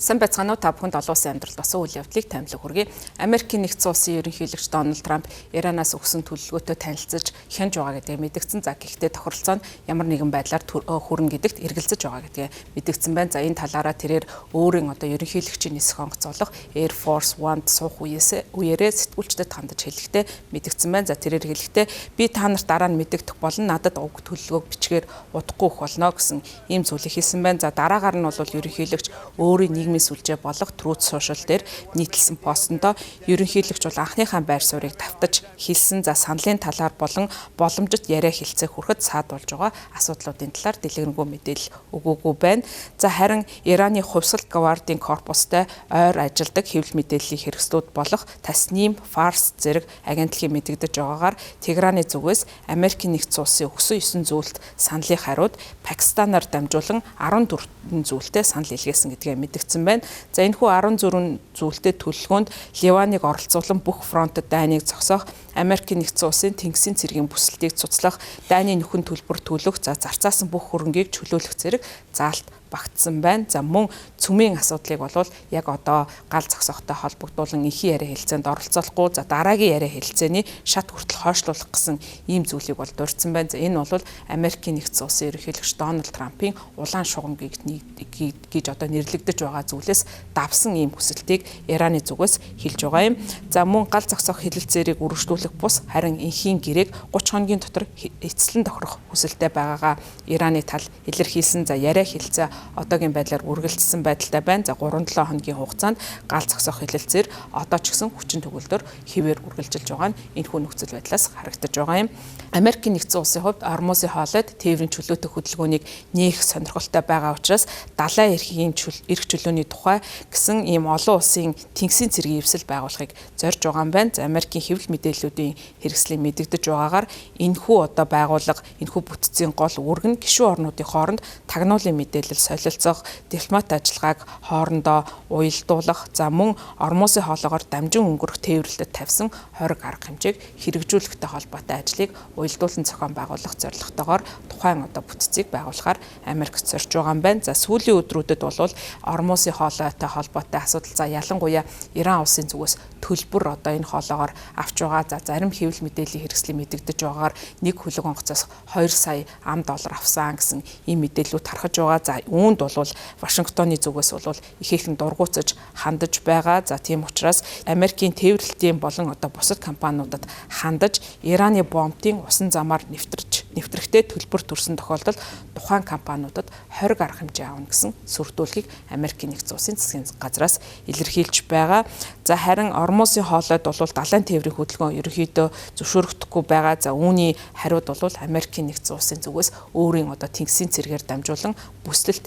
Сайн байцгаана уу, та бүхэнд олон улсын амьдралд болсон үйл явдлыг томилог хүргэе. Америкийн нэгдсэн улсын ерөнхийлөгч Дональд Трамп Иранаас өгсөн төлөвлөгөөтэй танилцаж хянж байгаа гэдгээ мэдгдсэн. За, гэхдээ тохиролцоо нь ямар нэгэн байдлаар хүрнэ гэдэгт эргэлзэж байгаа гэдгээ мэдгдсэн байна. За, энэ талаараа тэрээр өөрийн одоо ерөнхийлөгчийн нисэх онгоц болох Air Force One-д суух үеэрээ сэтгүүлчдэд хандаж хэлэхдээ мэдгдсэн байна. За, тэрээр хэлэхдээ би та нарт дараа нь мэдэгдэх болно. Надад уг төлөвлөгөөг бичгээр удахгүй өгөх болно гэсэн ийм зүйлийг хэлсэн байна. За, дараагаар нь бол ерөнхийлөгч өөрийн нийгмийн сүлжээ болох Truth Social дээр нийтлсэн постондоо ерөнхийлөгч бол анхныхаа байр суурийг давтаж хэлсэн. За, саналын талаар болон боломжит яриа хэлцээх хүрэхэд саад болж байгаа асуудлуудын талаар дэлгэрэнгүй мэдээлэл өгөөгүй байна. За, харин Ираны хувьсгал гвардын корпустай ойр ажилладаг хэвлэл мэдээллийн хэрэгслүүд болох Тасним, Фарс зэрэг агентлагийн мэдэгдэж байгаагаар Тегераны зүгээс Америкийн нэгдсэн улсын өгсөн 9 зүйлт саналын хариуд Пакистанаар дамжуулан 14 зүйлтэй санал илгээсэн гэдгээ мэдгдсэн байна. За, энэхүү 14 зүйлтэй төлөвлөгөөнд Ливаныг оролцуулан бүх фронтод дайныг зогсоох, Америкийн нэгдсэн улсын тэнгисийн цэргийн бүсэлтийг цуцлах, дайны нөхөн төлбөр төлөх, за зарцаасан бүх хөрөнгийг чөлөөлөх зэрэг заалт багтсан байна. За, мөн цөмийн асуудлыг бол яг одоо гал зогсоохтой холбогдуулан энхийн яриа хэлцээнд оролцоолохгүй, за дараагийн яриа хэлцээний шат хүртэл хойшлуулах гэсэн ийм зүйлийг бол дурдсан байна. За, энэ бол Америкийн нэгдсэн улсын ерөнхийлөгч Дональд Трампын улаан шугам гэж одоо нэрлэгдэж байгаа зүйлээс давсан ийм хүсэлтийг Ираны зүгээс хэлж байгаа юм. За, мөн гал зогсоох хэлэлцээрийг үргэлжлүүлэх бус харин энхийн гэрээг 30 хоногийн дотор эцэслэн тохирох хүсэлтэй байгаагаа Ираны тал илэрхийлсэн. За, яриа хэлцээ одоогийн байдлаар үргэлжилсэн байдалтай байна. За, 3-7 хоногийн хугацаанд гал зогсоох хэлэлцээр одоо ч гэсэн хүчин төгөлдөр хэвээр үргэлжилж байгаа нь энэхүү нөхцөл байдлаас харагдаж байгаа юм. Америкийн нэгдсэн улсын хувьд Ормузын хоолойд тээврийн чөлөөтэй хөдөлгөөнийг нээх сонирхолтой байгаа учраас далайн эрхийн эрх чөлөөний тухай гэсэн ийм олон улсын тэнгисийн цэргийн эвсэл байгуулахыг зорж байгаа юм байна. За, Америкийн хэвлэл мэдээллүүдийн хэрэгслийн мэдэгдэж байгаагаар энэхүү одоо байгууллага, энэхүү бүтцийн гол үүрэг нь гишүүн орнуудын хооронд тагнуулын мэдээлэл солилцох, дипломат ажиллагааг хоорондоо уялдуулах, за мөн Ормузын хоолоогоор дамжин өнгөрөх тээвэрлэлтэд тавьсан хориг арга хэмжээг хэрэгжүүлэхтэй холбоотой ажлыг уялдуулан зохион байгуулах зорилготойгоор тухайн одоо бүтцийг байгуулахаар Америк зорж байгаа юм байна. За, сүүлийн өдрүүдэд бол Ормузын хоолойтой холбоотой асуудал, за ялангуяа Иран улсын зүгээс төлбөр одоо энэ хоолоогоор авч байгаа. За, зарим хэвлэл мэдээллийн хэрэгслийн мэдэгдэж байгаагаар нэг хөлөг онгоцоос 2 сая ам доллар авсан гэсэн ийм мэдээллүүд тархаж байгаа. За, үүнд бол Вашингтоны зүгээс бол ихээхэн дургуутсаж хандаж байгаа. За, тийм учраас Америкийн тээвэрлэлтийн болон одоо бусад компаниудад хандаж Ираны бомбын усан замаар нэвтрэхдээ төлбөр төрсэн тохиолдолд тухайн компаниудад хориг арга хэмжээ авна гэсэн сүрдүүлгийг Америкийн нэгдсэн улсын засгийн газраас илэрхийлж байгаа. За, харин Ормузын хоолойд бол далайн тээврийн хөдөлгөөн ерөнхийдөө зөвшөөрөгдөхгүй байгаа. За, үүний хариуд бол Америкийн нэгдсэн улсын зүгээс өөрийн одоо тэнгисийн цэргээр дамжуулан бүслэлт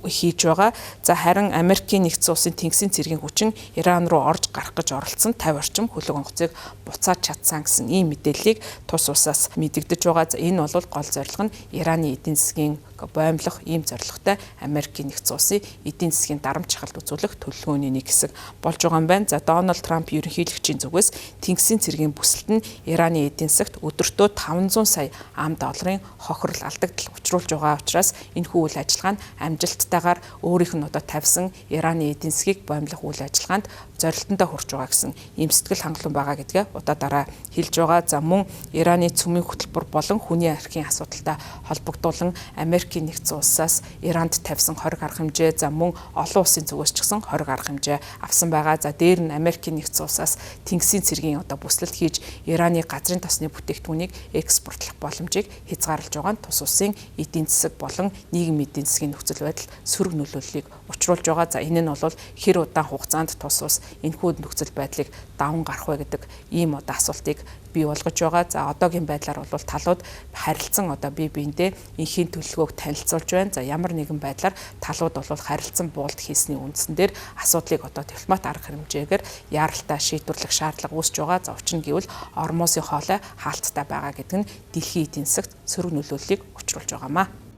хийж байгаа. За, харин Америкийн нэгдсэн улсын тэнгисийн цэргийн хүчин Иран руу орж гарах гэж оролцсон 50 орчим хөлөг онгоцыг буцааж чадсан гэсэн ийм мэдээллийг тус улсаас мэдэгдэж байгаа. За, энэ бол гол зорилго нь Ираны эдийн засгийн боомлох ийм зорилготой Америкийн нэгдсэн улсын эдийн засгийн дарамт шахалт үзүүлэх төлөвлөгөөний нэг хэсэг болж байгаа юм байна. За, Дональд Трамп ерөнхийлөгчийн зүгээс тэнгисийн цэргийн бүсэлт нь Ираны эдийн засагт өдөртөө 500 сая ам долларын хохирол алдагдал учруулж байгаа учраас энэхүү үйл ажиллагаа нь амжилттайгаар өөрийнх нь одоо тавьсан Ираны эдийн засгийг боомлох үйл ажиллагаанд зорилтондоо хүрч байгаа гэсэн ийм сэтгэл хангалуун байгаа гэдгээ удаа дараа хэлж байгаа. За, мөн Ираны цөмийн хөтөлбөр болон хүний архийн асуудалтай холбогдуулан Америкийн нэгдсэн улсаас Иранд тавьсан хориг арга хэмжээ, за мөн олон улсын зүгээс ч гэсэн хориг арга хэмжээ авсан байгаа. За, дээр нь Америкийн нэгдсэн улсаас тэнгисийн цэргийн одоо бүслэлт хийж Ираны газрын тосны бүтээгдэхүүнийг экспортлох боломжийг хязгаарлаж байгаа нь тус улсын эдийн засаг болон нийгмийн эдийн засгийн нөхцөл байдал сөрөг нөлөөллийг учруулж байгаа. За, энэ нь бол хэр удаан хугацаанд тус улс энэхүү нөхцөл байдлыг даван гарах вэ гэдэг ийм одоо асуултыг бий болгож байгаа. За, одоогийн байдлаар бол талууд харилцан одоо бие биендээ энхийн төлөвлөгөөг танилцуулж байна. За, ямар нэгэн байдлаар талууд бол харилцан буулт хийсний үндсэн дээр асуудлыг одоо дипломат арга хэмжээгээр яаралтай шийдвэрлэх шаардлага үүсэж байгаа. За, учир нь гэвэл Ормузын хоолой хаалттай байгаа гэдэг нь дэлхийн эдийн засагт сөрөг нөлөөллийг учруулж байгаамаа.